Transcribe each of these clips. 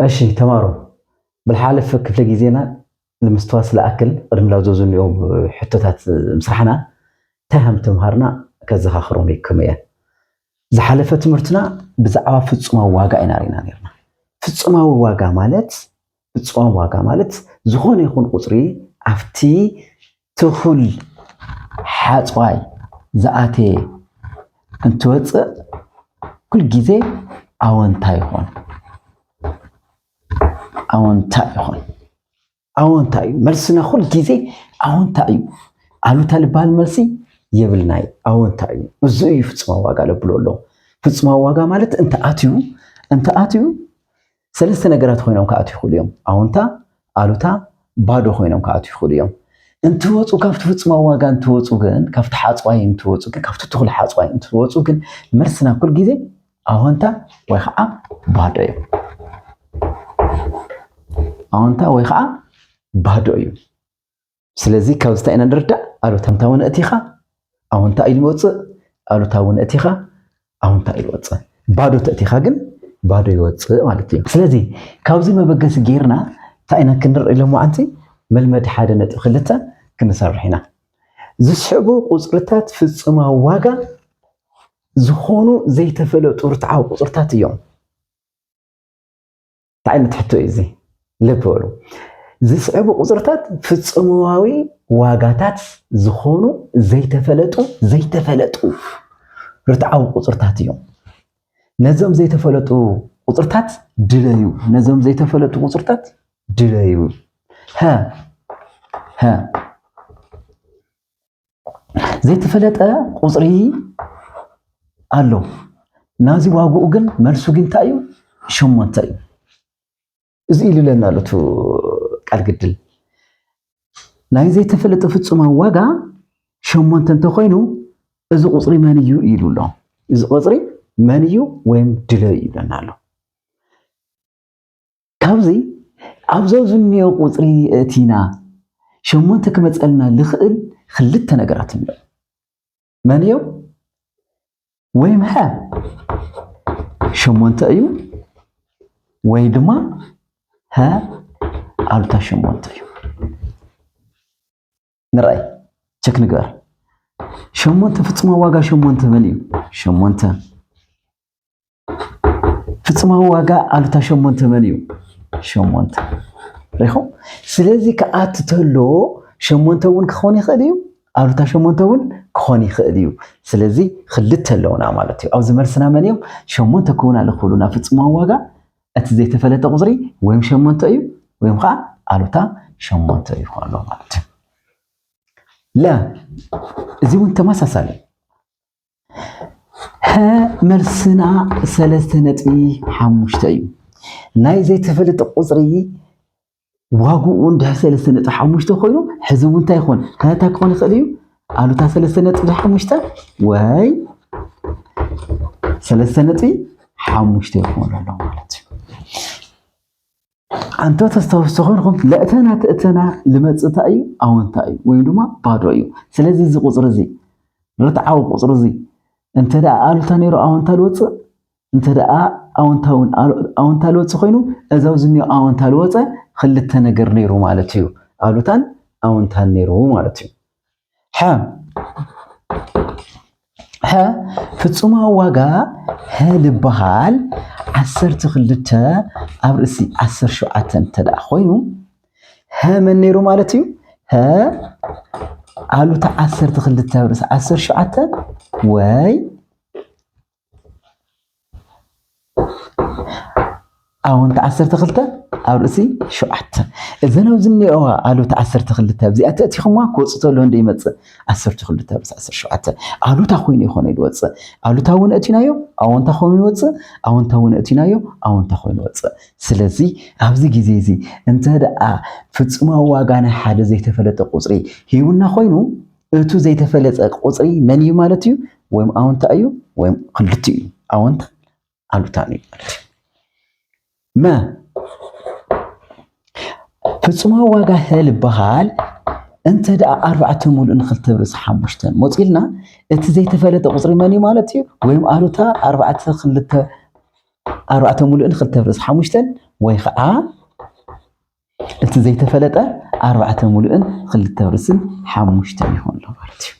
እሺ ተማሩ፣ ብዝሓለፈ ክፍለ ግዜና ንምስትዋስ ዝኣክል ቅድሚ ላዞ ዝኒኦ ሕቶታት ምስራሕና እንታይ ከም ተምሃርና ከዘኻኽረኩም እየ። ዝሓለፈ ትምህርትና ብዛዕባ ፍጹማዊ ዋጋ ኢና ርኢና ነርና። ፍጹማዊ ዋጋ ማለት ፍጹማዊ ዋጋ ማለት ዝኾነ ይኹን ቁጽሪ ኣብቲ ትኹል ሓጽዋይ ዝኣተየ እንትወጽእ ኩል ግዜ ኣወንታ ይኾን። ኣወንታ ይኾን። ኣወንታ እዩ። መልስና ኩል ግዜ ኣወንታ እዩ። ኣሉታ ልበሃል መልሲ የብልና እዩ። ኣወንታ እዩ። እዚ እዩ ፍጹማዊ ዋጋ ለብሎ ኣሎ። ፍጹማዊ ዋጋ ማለት እንተ ኣትዩ እንተ ኣትዩ ሰለስተ ነገራት ኮይኖም ክኣትዩ ይኽእሉ እዮም። ኣወንታ፣ ኣሉታ፣ ባዶ ኮይኖም ክኣትዩ ይኽእሉ እዮም። እንትወፁ ካብቲ ፍጹማዊ ዋጋ እንትወፁ ግን ካብቲ ሓፅዋይ እንትወፁ ግን ካብቲ ትኹል ሓፅዋይ እንትወፁ ግን መልስና ኩል ግዜ ኣወንታ ወይ ከዓ ባዶ እዩ። ኣወንታ ወይ ከዓ ባዶ እዩ። ስለዚ ካብዚ እንታይ ኢና ንርዳእ? ኣሉታ እንታውን እቲኻ ኣወንታ ኢሉ ይወፅእ፣ ኣሉታ እውን እቲኻ ኣወንታ ኢሉ ይወፅእ። ባዶ ተእቲኻ ግን ባዶ ይወፅእ ማለት እዩ። ስለዚ ካብዚ መበገሲ ጌርና እንታይ ኢና ክንርኢ ሎማዓንቲ? መልመድ ሓደ ነጥቢ ክልተ ክንሰርሕ ኢና። ዝስዕቡ ቁፅርታት ፍጹማዊ ዋጋ ዝኾኑ ዘይተፈለጡ ርትዓዊ ቁፅርታት እዮም። እንታይ ዓይነት ሕቶ እዩ እዚ? ልብ በሉ። ዝስዕቡ ቁፅርታት ፍጹማዊ ዋጋታት ዝኾኑ ዘይተፈለጡ ዘይተፈለጡ ርትዓዊ ቁፅርታት እዮም። ነዞም ዘይተፈለጡ ቁፅርታት ድለዩ። ነዞም ዘይተፈለጡ ቁፅርታት ድለዩ። ሀ ሀ ዘይተፈለጠ ቁፅሪ ኣሎ። ናዚ ዋግኡ ግን መልሱ ግን እንታይ እዩ? ሸሞንተ እዩ። እዚ ኢሉ ለና ኣሎ እቲ ቃል ግድል ናይ ዘይተፈለጠ ፍጹማዊ ዋጋ ሸሞንተ እንተኮይኑ እዚ ቁፅሪ መን እዩ ኢሉ ኣሎ። እዚ ቁፅሪ መን እዩ ወይም ድለዩ ይብለና ኣሎ። ካብዚ ኣብዞ ዝኒኦ ቁፅሪ እቲና ሸሞንተ ክመፀልና ልኽእል ክልተ ነገራት እንዮ። መን እዮም? ወይም ሀ ሸሞንተ እዩ ወይ ድማ ሀ ኣሉታ ሸሞንተ እዩ። ንርኣይ፣ ቸክ ንግበር። ሸሞንተ ፍጹማዊ ዋጋ ሸሞንተ መን እዩ? ሸሞንተ። ፍጹማዊ ዋጋ ኣሉታ ሸሞንተ መን እዩ? ሸሞንተ። ሪኹም? ስለዚ ክኣቲ ተሎ ሸሞንተ እውን ክኾን ይኽእል እዩ፣ ኣሉታ ሸሞንተ እውን ክኾን ይኽእል እዩ። ስለዚ ክልተ ኣለውና ማለት እዩ። ኣብዚ መልስና መን እዮም? ሸሞንተ ክውን ኣለኽእሉ ናብ ፍጹማዊ ዋጋ እቲ ዘይተፈለጠ ቁፅሪ ወይም ሸሞንተ እዩ ወይም ከዓ ኣሉታ ሸሞንተ ይኾን ኣሎ ማለት እዩ። ለ እዚ እውን ተመሳሳሊ ሀ መልስና ሰለስተ ነጥቢ ሓሙሽተ እዩ። ናይ ዘይተፈለጠ ቁፅሪ ዋግኡ እንድሕር ሰለስተ ነጥቢ ሓሙሽተ ኮይኑ ሕዚ እውን እንታይ ይኾን? ሀ እንታይ ክኾን ይኽእል እዩ? ኣሉታ ሰለስተ ነጥቢ ሓሙሽተ ወይ ሰለስተ ነጥቢ ሓሙሽተ ይኾን ኣሎ ማለት እዩ። ኣንተ ተስታውሱ ተኾንኩም ለእተና ትእተና ልመፅእ እንታይ እዩ? ኣወንታ እዩ ወይም ድማ ባዶ እዩ። ስለዚ እዚ ቁፅሪ እዚ ርትዓዊ ቁፅሪ እዚ እንተ ደኣ ኣሉታ ነይሩ ኣወንታ ልወፅእ፣ እንተ ደኣ ኣወንታ እውን ኣሉ- ኣወንታ ልወፅእ ኮይኑ እዚ ኣብዚ እኒኦ ኣወንታ ልወፀ ክልተ ነገር ነይሩ ማለት እዩ። ኣሉታን ኣወንታን ነይሩ ማለት እዩ። ሐ ሐ ፍጹማዊ ዋጋ ሀ ልበሃል ዓሰርተ ክልተ ኣብ ርእሲ ዓሰርተ ሸውዓተ እንተ ደኣ ኮይኑ ሀ መን ነይሩ ማለት እዩ? ሀ ኣሉታ ዓሰርተ ክልተ ኣብ ርእሲ ዓሰርተ ሸውዓተ ወይ ኣወንታ ዓሰርተ ክልተ ኣብ ርእሲ ሸውዓተ። እዘን ኣብዚ እኒኦዋ ኣሉታ ዓሰርተ ክልተ ኣብዚኣ ተእቲኹማ ክወፅእ ተሎ እንደ ይመፅእ ዓሰርተ ክልተ ኣብ ርእሲ ዓሰርተ ሸውዓተ ኣሉታ ኮይኑ ይኾነ ይወፅእ። ኣሉታ እውን እቲናዮ ኣወንታ ኮይኑ ይወፅእ፣ ኣወንታ እውን እቲናዮ ኣወንታ ኮይኑ ይወፅእ። ስለዚ ኣብዚ ግዜ እዚ እንተ ደኣ ፍጹማዊ ዋጋ ናይ ሓደ ዘይተፈለጠ ቁፅሪ ሂቡና ኮይኑ እቱ ዘይተፈለጠ ቁፅሪ መን እዩ ማለት እዩ? ወይም ኣወንታ እዩ ወይም ክልቲኡ እዩ። ኣወንታ ኣሉታን እዩ ማለት እዩ። መ ፍጹማዊ ዋጋ ሀ ልበሃል እንተ ደኣ ኣርባዕተ ሙሉእ ንክልተ ብርእሲ ሓሙሽተ መፂልና እቲ ዘይተፈለጠ ቁፅሪ መን እዩ ማለት እዩ? ወይም ኣሉታ ኣርባዕተ ክልተ ኣርባዕተ ሙሉእን ክልተ ብርእሲ ሓሙሽተን ወይ ከዓ እቲ ዘይተፈለጠ ኣርባዕተ ሙሉእን ክልተ ብርእስን ሓሙሽተን ይኾን ኣሎ ማለት እዩ።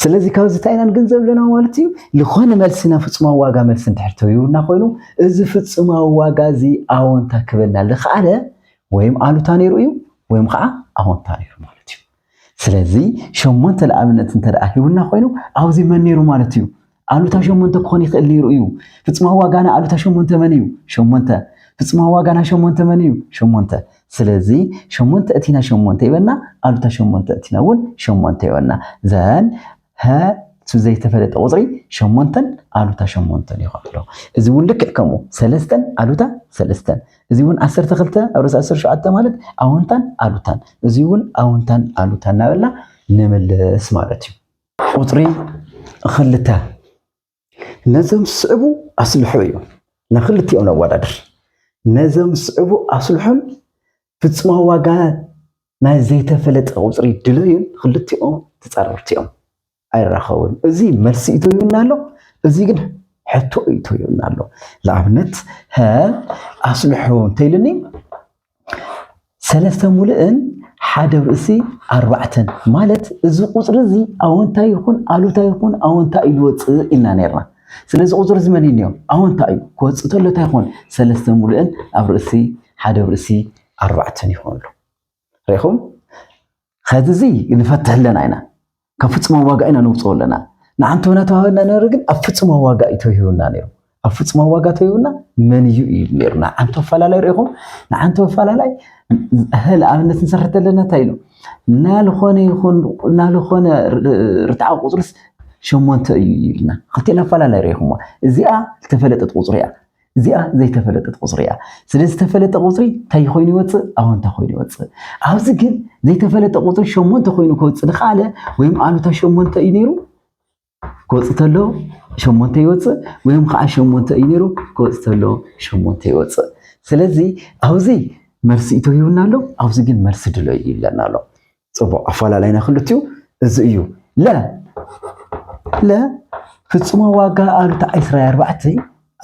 ስለዚ ካብዚ እንታይ ኢና ንግንዘብ ኣለና ማለት እዩ? ዝኾነ መልሲ ናብ ፍጹማዊ ዋጋ መልሲ እንድሕር ተውሂቡና ኮይኑ፣ እዚ ፍጹማዊ ዋጋ እዚ ኣወንታ ክበልና ዝኸኣለ ወይም ኣሉታ ነይሩ እዩ ወይም ከዓ ኣወንታ ነይሩ ማለት እዩ። ስለዚ ሸሞንተ ንኣብነት እንተ ደኣ ሂቡና ኮይኑ፣ ኣብዚ መን ነይሩ ማለት እዩ? ኣሉታ ሸሞንተ ክኾን ይኽእል ነይሩ እዩ። ፍጹማዊ ዋጋና ኣሉታ ሸሞንተ መን እዩ? ሸሞንተ። ፍጹማዊ ዋጋና ሸሞንተ መን እዩ? ሸሞንተ። ስለዚ ሸሞንተ እቲና ሸሞንተ ይበና፣ ኣሉታ ሸሞንተ እቲና እውን ሸሞንተ ይበና። ዘን ሀ እቲ ዘይተፈለጠ ቁጽሪ ሸሞንተን ኣሉታ ሸሞንተን ይኸፍሎ። እዚ እውን ልክዕ ከምኡ ሰለስተን ኣሉታ ሰለስተን። እዚ እውን ዓሰርተ ክልተ ኣብ ርእሲ ዓሰርተ ሸውዓተ ማለት ኣወንታን ኣሉታን። እዚ እውን ኣወንታን ኣሉታን እናበልና ንምልስ ማለት እዩ። ቁጽሪ ክልተ ነዞም ዝስዕቡ ኣስልሑ እዩ። ንክልቲኦም ነወዳድር። ነዞም ዝስዕቡ ኣስልሑን ፍጹማዊ ዋጋ ናይ ዘይተፈለጠ ቁጽሪ ድለዩን ክልቲኦም ተጻረርቲ እዮም። ኣይራኸቡን። እዚ መልሲ እዩ ተይብና ኣሎ፣ እዚ ግን ሕቶ እዩ ተይብና ኣሎ። ንኣብነት ሀ ኣስልሑ እንተይልኒ ሰለስተ ሙሉእን ሓደ ብርእሲ ኣርባዕተን ማለት እዚ ቁጽሪ እዚ ኣወንታ ይኹን ኣሉታ ይኹን ኣወንታ እዩ ዝወፅእ ኢልና ነርና። ስለዚ ቁጽሪ እዚ መን እዩ? ኣወንታ እዩ ክወፅእ ተሎ እንታይ ይኾን? ሰለስተ ሙሉእን ኣብ ርእሲ ሓደ ብርእሲ ኣርባዕተን ይኾን ኣሎ። ሪኢኹም? ኸዚ እዚ ንፈትሕ ኣለና ኢና። ካብ ፍጹማዊ ዋጋ ኢና ነውፅኦ ኣለና። ንዓንተው እናተዋሃበና ነሩ ግን ኣብ ፍጹማዊ ዋጋ እዩ ተውሂቡና ነይሩ። ኣብ ፍጹማዊ ዋጋ ተውሂቡና መን እዩ እዩ ነይሩ። ንዓንተው ኣፈላላይ ርኢኹም? ንዓንተው ኣፈላላይ ሀ ንኣብነት ንሰርሕ ኣለና እንታይ ኢሉ? ናልኾነ ይኹን ናልኾነ ርትዓ ቁፅርስ ሸሞንተ እዩ ይብልና። ክልቲኤን ኣፈላላይ ርኢኹምዋ። እዚኣ ዝተፈለጠት ቁፅሪ እያ። እዚኣ ዘይተፈለጠት ቁፅሪ እያ። ስለዚ ዝተፈለጠ ቁፅሪ እንታይ ኮይኑ ይወፅእ? ኣወንታ ኮይኑ ይወፅእ። ኣብዚ ግን ዘይተፈለጠ ቁፅሪ ሸሞንተ ኮይኑ ክወፅእ ዝኸኣለ ወይም ኣሉታ ሸሞንተ እዩ ነይሩ ክወፅእ ተሎ ሸሞንተ ይወፅእ፣ ወይም ከዓ ሸሞንተ እዩ ነይሩ ክወፅእ ተሎ ሸሞንተ ይወፅእ። ስለዚ ኣብዚ መልሲ እዩ ተዋሂቡና ኣሎ፣ ኣብዚ ግን መልሲ ድለዩ ይብለና ኣሎ። ፅቡቕ ኣፈላላይና ክልቲኡ እዚ እዩ። ለ ለ ፍጹማዊ ዋጋ ኣሉታ ዕስራ ኣርባዕተ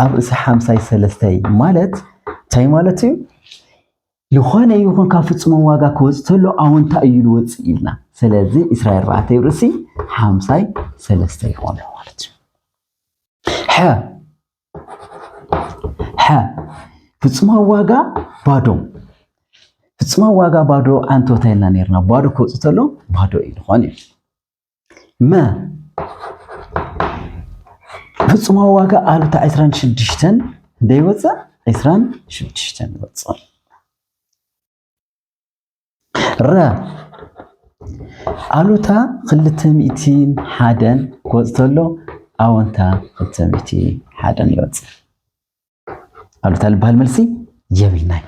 ኣብ ርእሲ ሓምሳይ ሰለስተይ ማለት እንታይ ማለት እዩ? ዝኾነ ይኹን ካብ ፍጹማዊ ዋጋ ክወጽእ ተሎ ኣወንታ እዩ ዝወጽእ ኢልና። ስለዚ ዕስራ ኣርባዕተ ርእሲ ሓምሳይ ሰለስተ ይኾን ማለት እዩ። ሐ ሐ ፍጹማዊ ዋጋ ባዶ። ፍጹማዊ ዋጋ ባዶ ኣንቶታ ኢልና ነርና። ባዶ ክወጽእ ተሎ ባዶ እዩ ዝኾን እዩ። መ ፍጹማዊ ዋጋ ኣሉታ ዕስራን ሽዱሽተን ደይወጽእ ዕስራን ሽዱሽተን ይወጽእ። ረ ኣሉታ ክልተ ሚእትን ሓደን ክወጽእ ተሎ ኣወንታ ክልተ ሚእቲ ሓደን ይወጽእ። ኣሉታ ልበሃል መልሲ የብልናይ።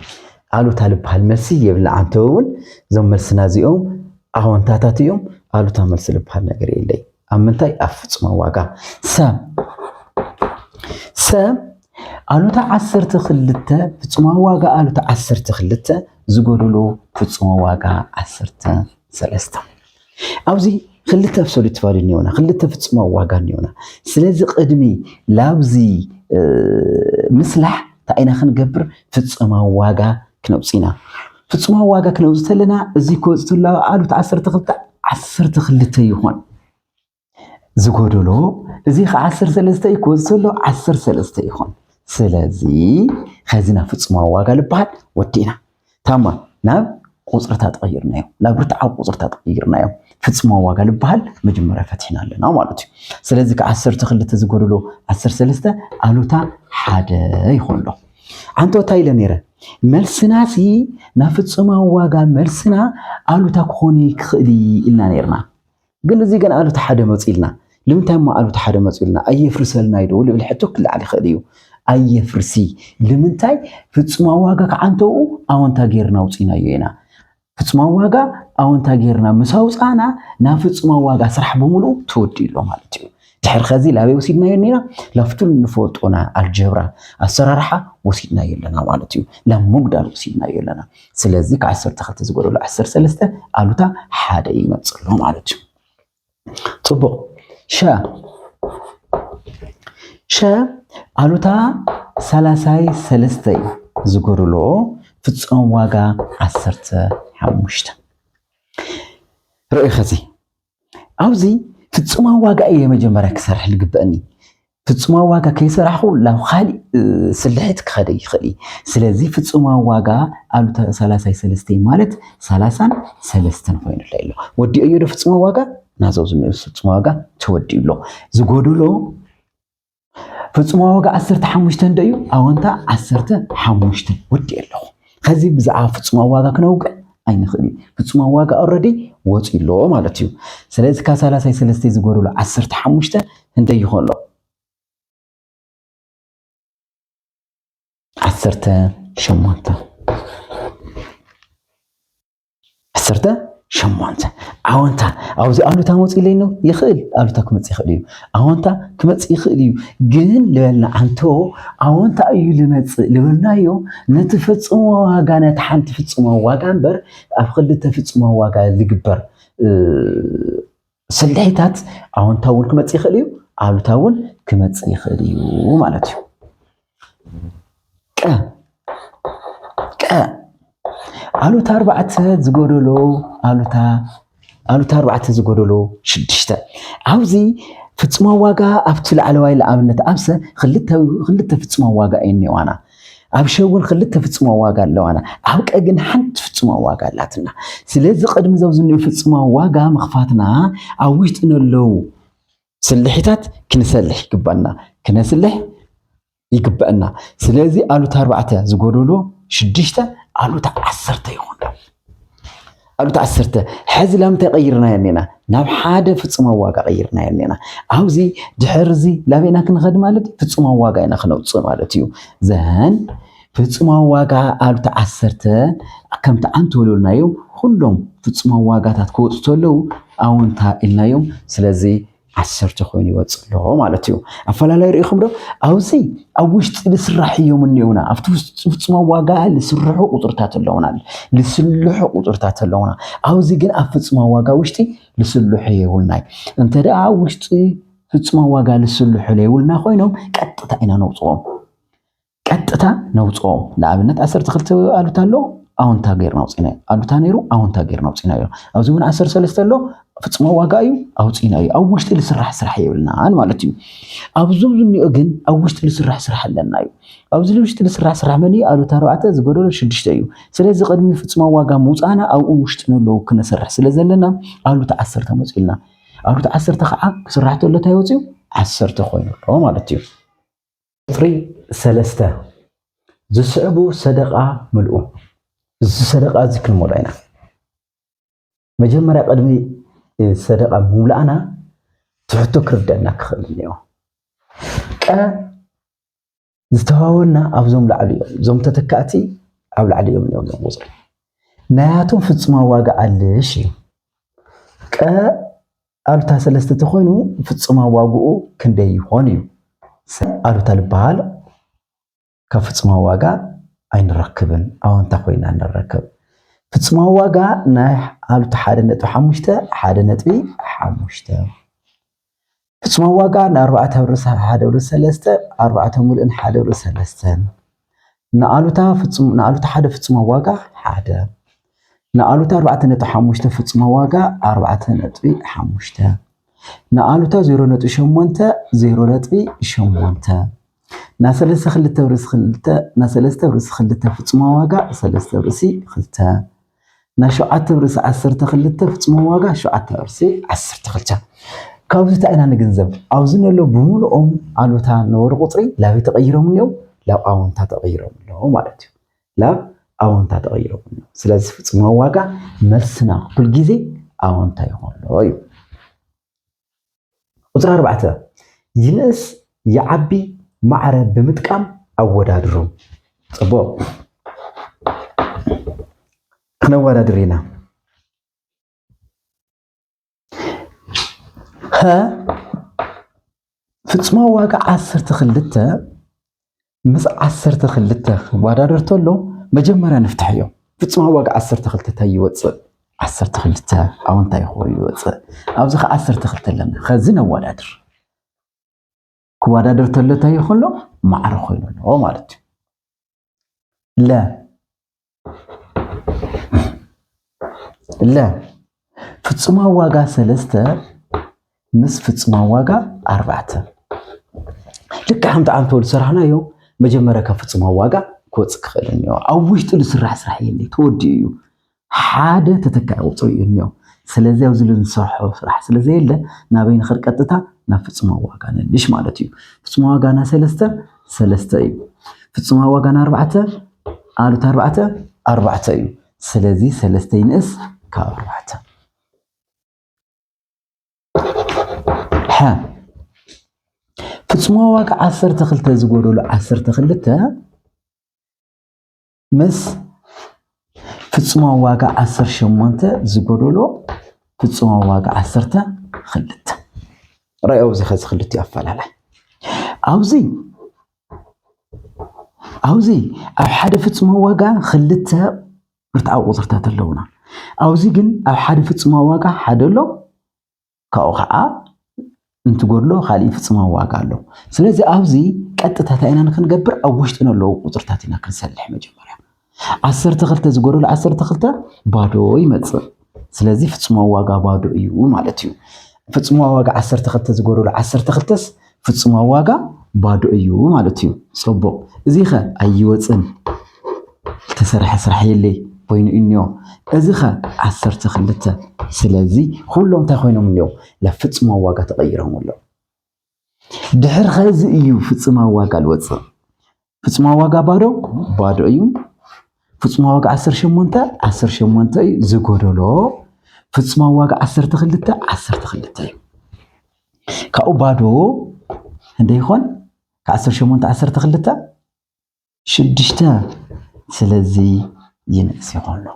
ኣሉታ ልበሃል መልሲ የብልና። ኣንተ እውን እዞም መልስና እዚኦም ኣወንታታት እዮም። ኣሉታ መልሲ ልበሃል ነገር የለይ። ኣብ ምንታይ? ኣብ ፍጹማዊ ዋጋ። ሰ ሰ ኣሉታ ዓሰርተ ክልተ ፍጹማዊ ዋጋ ኣሉታ ዓሰርተ ክልተ ዝጎደሎ ፍጹማዊ ዋጋ ዓሰርተ ሰለስተ። ኣብዚ ክልተ ኣብሶሉት ቫልዩ እኒኦና፣ ክልተ ፍጹማዊ ዋጋ እኒኦና። ስለዚ ቅድሚ ላብዚ ምስላሕ እንታይ ኢና ክንገብር? ፍጹማዊ ዋጋ ክነውፅእ ኢና። ፍጹማዊ ዋጋ ክነውፅእ ተለና እዚ ክወፅእ ተሎ ኣሉታ ዓሰርተ ክልተ ዓሰርተ ክልተ ይኾን ዝጎደሎ፣ እዚ ከዓ ዓሰርተ ሰለስተ እዩ ክወፅእ ተሎ ዓሰርተ ሰለስተ ይኾን። ስለዚ ኸዚ ናብ ፍጹማዊ ዋጋ ልበሃል ወዲእና። ታማ ናብ ቁፅርታት ቀይርናዮ፣ ናብ ርትዓዊ ቁፅርታት ቀይርናዮ። ፍጹማዊ ዋጋ ልበሃል መጀመርያ ፈቲሕና ኣለና ማለት እዩ። ስለዚ ካብ ዓሰርተ ክልተ ዝጎደሎ ዓሰርተ ሰለስተ ኣሉታ ሓደ ይኾን ኣሎ። ኣንቶታ ኢለ ነይረ። መልስናሲ ናብ ፍጹማዊ ዋጋ መልስና ኣሉታ ክኾን ይክእል ኢልና ነይርና። ግን እዚ ግን ኣሉታ ሓደ መፂኡ ኢልና። ንምንታይ እሞ ኣሉታ ሓደ መፂኡ ኢልና? ኣየፍርሰልና እዩ ዶ ልብል ሕቶ ክለዓል ይኽእል እዩ። ኣየፍርሲ። ንምንታይ? ፍጹማዊ ዋጋ ክዓንተኡ ኣወንታ ጌርና ኣውፂእናዮ ኢና። ፍጹማዊ ዋጋ ኣወንታ ጌርና ምስ ኣውፃእና ናብ ፍጹማዊ ዋጋ ስራሕ ብምሉኡ ተወዲኡ ኣሎ ማለት እዩ። ድሕሪ ኸዚ ላበይ ወሲድናዮ እኒና? ላብቱ ንፈልጦና ኣልጀብራ ኣሰራርሓ ወሲድናዮ ኣለና ማለት እዩ። ላብ ምጉዳል ወሲድናዮ ኣለና። ስለዚ ካብ ዓሰርተ ክልተ ዝጎደሎ ዓሰርተ ሰለስተ ኣሉታ ሓደ ይመፅእ ኣሎ ማለት እዩ። ፅቡቕ። ሸ ሸ ኣሉታ ሰላሳይ ሰለስተይ ዝጎደሎ ፍጹም ዋጋ ዓሰርተ ሓሙሽተ። ርእዩ ኸዚ ኣብዚ ፍጹማዊ ዋጋ እየ መጀመርያ ክሰርሕ ዝግበአኒ። ፍጹማዊ ዋጋ ከይሰራሕኹ ናብ ካሊእ ስልሒት ክኸደ ይኽእል እዩ። ስለዚ ፍጹማዊ ዋጋ ኣሉታ ሰላሳይ ሰለስተይ ማለት ሰላሳን ሰለስተን ኮይኑለይ ኣሎ። ወዲኦዮ ዶ ፍጹማዊ ዋጋ? ናዘው ዝኒኦ ፍጹማዊ ዋጋ ተወዲኡ ኣሎ። ዝጎደሎ ፍጹማዊ ዋጋ ዓሰርተ ሓሙሽተ እንዶ እዩ፣ ኣወንታ ዓሰርተ ሓሙሽተ ወዲኤ ኣለኹ። ከዚ ብዛዕባ ፍጹማዊ ዋጋ ክነውግዕ ኣይንኽእል እዩ። ፍጹማዊ ዋጋ ኦረዲ ወፂኡ ኣሎ ማለት እዩ። ስለዚ ካብ ሰላሳይ ሰለስተ ዝጎደሎ ዓሰርተ ሓሙሽተ እንደ ይኾሎ ዓሰርተ ሸሞንተ። ዓሰርተ ሸሞንተ ኣወንታ ኣብዚ ኣሉታ መፂለይ ነው ይኽእል ኣሉታ ክመፅእ ይኽእል እዩ። ኣወንታ ክመፅእ ይኽእል እዩ። ግን ልበልና ኣንቶ ኣወንታ እዩ ልመፅእ ልበልናዮ። ነቲ ፍፁም ዋጋ ነቲ ሓንቲ ፍፁም ዋጋ እምበር ኣብ ክልተ ፍፁም ዋጋ ዝግበር ስልሒታት ኣወንታ እውን ክመፅእ ይኽእል እዩ፣ ኣሉታ እውን ክመፅእ ይኽእል እዩ ማለት እዩ። ቀ ቀ ኣሉታ ኣርባዕተ ዝጎደሎ ኣሉታ ኣሉታ ኣርባዕተ ዝጎደሎ ሽዱሽተ። ኣብዚ ፍጹማዊ ዋጋ ኣብቲ ላዕለዋይ ለኣብነት ኣብሰ ክልተ ክልተ ፍጹማዊ ዋጋ እየን እኒዋና። ኣብ ሸ እውን ክልተ ፍጹማዊ ዋጋ ኣለዋና። ኣብ ቀ ግን ሓንቲ ፍጹማዊ ዋጋ ኣላትና። ስለዚ ቅድሚ ዘብዚ እኒኦ ፍጹማዊ ዋጋ ምኽፋትና ኣብ ውሽጢ ነለዉ ስልሒታት ክንሰልሕ ይግባና። ክነስልሕ ይግበአና። ስለዚ ኣሉታ ኣርባዕተ ዝጎደሎ ሽዱሽተ ኣሉታ ዓሰርተ ይኹን። ኣሉታ ዓሰርተ ሕዚ ላምንታይ ቀይርናዮ እኒና? ናብ ሓደ ፍጹማዊ ዋጋ ቀይርናዮ እኒና። ኣብዚ ድሕርዚ ላበይና ክንኸድ ማለት እዩ? ፍጹማዊ ዋጋ ኢና ክነውፅእ ማለት እዩ። ዘን ፍጹማዊ ዋጋ ኣሉታ ዓሰርተ ከምቲ ዓንቶ ልብልናዮ ኩሎም ፍጹማዊ ዋጋታት ክወፁ ተለዉ ኣወንታ ኢልናዮም። ስለዚ ዓሰርተ ኮይኑ ይወፅእ ኣሎ ማለት እዩ። ኣፈላላይ ርኢኹም ዶ? ኣብዚ ኣብ ውሽጢ ዝስራሕ እዮም እኒኦና። ኣብቲ ውሽጢ ፍጹማዊ ዋጋ ዝስርሑ ቁፅርታት ኣለውና፣ ዝስልሑ ቁፅርታት ኣለውና። ኣብዚ ግን ኣብ ፍጹማዊ ዋጋ ውሽጢ ዝስልሑ የብልናይ። እንተ ደኣ ኣብ ውሽጢ ፍጹማዊ ዋጋ ዝስልሑ ለይብልና ኮይኖም ቀጥታ ኢና ነውፅኦም። ቀጥታ ነውፅኦም። ንኣብነት ዓሰርተ ክልተ ኣሉታ ኣሎ፣ ኣወንታ ጌርና ኣውፂናዮ። ኣሉታ ነይሩ፣ ኣወንታ ጌርና ኣውፂናዮ። ኣብዚ እውን ዓሰርተ ሰለስተ ኣሎ፣ ፍጹማዊ ዋጋ እዩ፣ ኣውፂናዮ። ኣብ ውሽጢ ዝስራሕ ስራሕ የብልናን ማለት እዩ። ኣብዚ ዝኒኦ ግን ኣብ ውሽጢ ዝስራሕ ስራሕ ኣለና እዩ። ኣብዚ ውሽጢ ዝስራሕ ስራሕ መን እዩ? ኣሉታ ኣርባዕተ ዝጎደሎ ሽዱሽተ እዩ። ስለዚ ቅድሚ ፍጹማዊ ዋጋ ምውፃእና ኣብኡ ውሽጢ ነለዉ ክነሰርሕ ስለ ዘለና ኣሉታ ዓሰርተ መፂኡልና። ኣሉታ ዓሰርተ ከዓ ክስራሕ ተሎ እንታይ ወፂኡ? ዓሰርተ ኮይኑ ኣሎ ማለት እዩ። ቁፅሪ ሰለስተ ዝስዕቡ ሰደቓ ምልኡ። እዚ ሰደቓ እዚ ክንመልኦ ኢና። መጀመርያ ቅድሚ ሰደቓ ምምላእና እቲ ሕቶ ክርደአና ክኽእል እኒኦ። ቀ ዝተዋወና ኣብዞም ላዕሊ እዮም። እዞም ተተካእቲ ኣብ ላዕሊ እዮም እኒኦም እዞም ቁፅሪ። ናያቶም ፍጹማዊ ዋጋ ኣልሽ እዩ። ቀ ኣሉታ ሰለስተ ተኾይኑ ፍጹማዊ ዋግኡ ክንደይ ይኾን እዩ? ኣሉታ ዝበሃል ካብ ፍጹማዊ ዋጋ ኣይንረክብን፣ ኣወንታ ኮይና ንረክብ። ፍጹማዊ ዋጋ ናይ ኣሉታ ሓደ ነጥቢ ሓሙሽተ፣ ሓደ ነጥቢ ሓሙሽተ። ፍጹማዊ ዋጋ ንኣርባዕተ ብርሲ ሓደ ብርሲ ሰለስተ፣ ኣርባዕተ ሙሉእን ሓደ ብርሲ ሰለስተን። ንኣሉታ ፍጹም-፣ ንኣሉታ ሓደ ፍጹማዊ ዋጋ ሓደ። ንኣሉታ ኣርባዕተ ነጥቢ ሓሙሽተ ፍጹማዊ ዋጋ ኣርባዕተ ነጥቢ ሓሙሽተ። ንኣሉታ ዜሮ ነጥቢ ሸሞንተ፣ ዜሮ ነጥቢ ሸሞንተ። ንሰለስተ ክልተ ብርሲ ክልተ፣ ንሰለስተ ብርሲ ክልተ ፍጹማዊ ዋጋ ሰለስተ ብርሲ ክልተ። ንሸውዓተ ብርሲ ዓሰርተ ክልተ ፍጹማዊ ዋጋ ሸውዓተ ብርሲ ዓሰርተ ክልተ። ካብዚ እንታይ ኢና ንግንዘብ? ኣብዚ ነሎ ብምሉኦም ኣሉታ ነበሩ ቁጽሪ ላበይ ተቐይሮም እኒኦም? ላብ ኣወንታ ተቐይሮም ኣለዉ ማለት እዩ። ላብ ኣወንታ ተቐይሮም ኣለዉ። ስለዚ ፍጹማዊ ዋጋ መልስና ኩል ግዜ ኣወንታ ይኾን ኣሎ እዩ። ቁጽሪ ኣርባዕተ፣ ይንእስ ይዓቢ ማዕረ ብምጥቃም ኣወዳድሩ። ጽቡቕ። ክነወዳድር ኢና። ሀ፣ ፍጹማዊ ዋጋ ዓሰርተ ክልተ ምስ ዓሰርተ ክልተ ክወዳደር ተሎ መጀመርያ ንፍትሖ እዮም። ፍጹማዊ ዋጋ ዓሰርተ ክልተ እንታይ ይወጽእ? ዓሰርተ ክልተ ኣወንታ ይኾ-፣ ይወጽእ። ኣብዚ ኸዓ ዓሰርተ ክልተ ኣለና። ኸዚ ነወዳድር። ክወዳደር ተሎ እንታይ ይኾን ኣሎ? ማዕረ ኮይኑ ኣሎ ማለት እዩ። ለ ለ ፍጹማዊ ዋጋ ሰለስተ ምስ ፍጹማዊ ዋጋ ኣርባዕተ ልክዕ ከምቲ ዓንተወሉ ዝሰራሕናዮ መጀመርያ ካብ ፍጹማዊ ዋጋ ክወጽእ ክኽእል እኒኦ። ኣብ ውሽጡ ዝስራሕ ስራሕ የለ ተወዲኡ እዩ። ሓደ ተተካኢ ቁፅሪ እዩ እኒኦ። ስለዚ ኣብዚ ንሰርሖ ስራሕ ስለዘየለ ናበይ ንኽድ ቀጥታ ናብ ፍጹማዊ ዋጋ ነልሽ ማለት እዩ። ፍጹማዊ ዋጋ ና ሰለስተ ሰለስተ እዩ። ፍጹማዊ ዋጋ ና ኣርባዕተ ኣሉታ ኣርባዕተ ኣርባዕተ እዩ። ስለዚ ሰለስተ ይንእስ ካብ ኣርባዕተ። ሐ ፍጹማዊ ዋጋ ዓሰርተ ክልተ ዝጎደሎ ዓሰርተ ክልተ ምስ ፍጹማዊ ዋጋ ዓሰርተ ሸሞንተ ዝጎደሎ ፍጹማዊ ዋጋ ዓሰርተ ክልተ። ረኣዩ ኣብዚ ኸዚ ክልቲኡ ኣፈላላይ ኣብዚ ኣብዚ ኣብ ሓደ ፍጹማዊ ዋጋ ክልተ ርትዓዊ ቁፅርታት ኣለውና። ኣብዚ ግን ኣብ ሓደ ፍጹማዊ ዋጋ ሓደ ኣሎ፣ ካብኡ ከዓ እንትጎድሎ ካሊእ ፍጹማዊ ዋጋ ኣሎ። ስለዚ ኣብዚ ቀጥታ እንታይ ኢና ንክንገብር ኣብ ውሽጥና ኣለዉ ቁፅርታት ኢና ክንሰልሕ መጀመርያ። ዓሰርተ ክልተ ዝጎደሎ ዓሰርተ ክልተ ባዶ ይመፅእ። ስለዚ ፍጹማዊ ዋጋ ባዶ እዩ ማለት እዩ። ፍጹማዊ ዋጋ ዓሰርተ ክልተ ዝጎደሎ ዓሰርተ ክልተስ ፍጹማዊ ዋጋ ባዶ እዩ ማለት እዩ። ፅቡቕ። እዚ ኸ ኣይወፅን። ዝተሰርሐ ስራሕ የለይ ኮይኑ እኒኦ። እዚ ኸ ዓሰርተ ክልተ። ስለዚ ኩሎም እንታይ ኮይኖም እኒኦ? ናብ ፍጹማዊ ዋጋ ተቐይሮም ኣለዉ። ድሕር ኸዚ እዩ ፍጹማዊ ዋጋ ዝወፅእ። ፍጹማዊ ዋጋ ባዶ ባዶ እዩ። ፍጹማዊ ዋጋ ዓሰርተ ሸሞንተ ዓሰርተ ሸሞንተ እዩ። ዝጎደሎ ፍጹማዊ ዋጋ ዓሰርተ ክልተ ዓሰርተ ክልተ እዩ። ካብኡ ባዶ እንደ ይኾን ከ ዓሰርተ ሸሞንተ ዓሰርተ ክልተ ሽዱሽተ። ስለዚ ይንእስ ይኾን ኣሎ።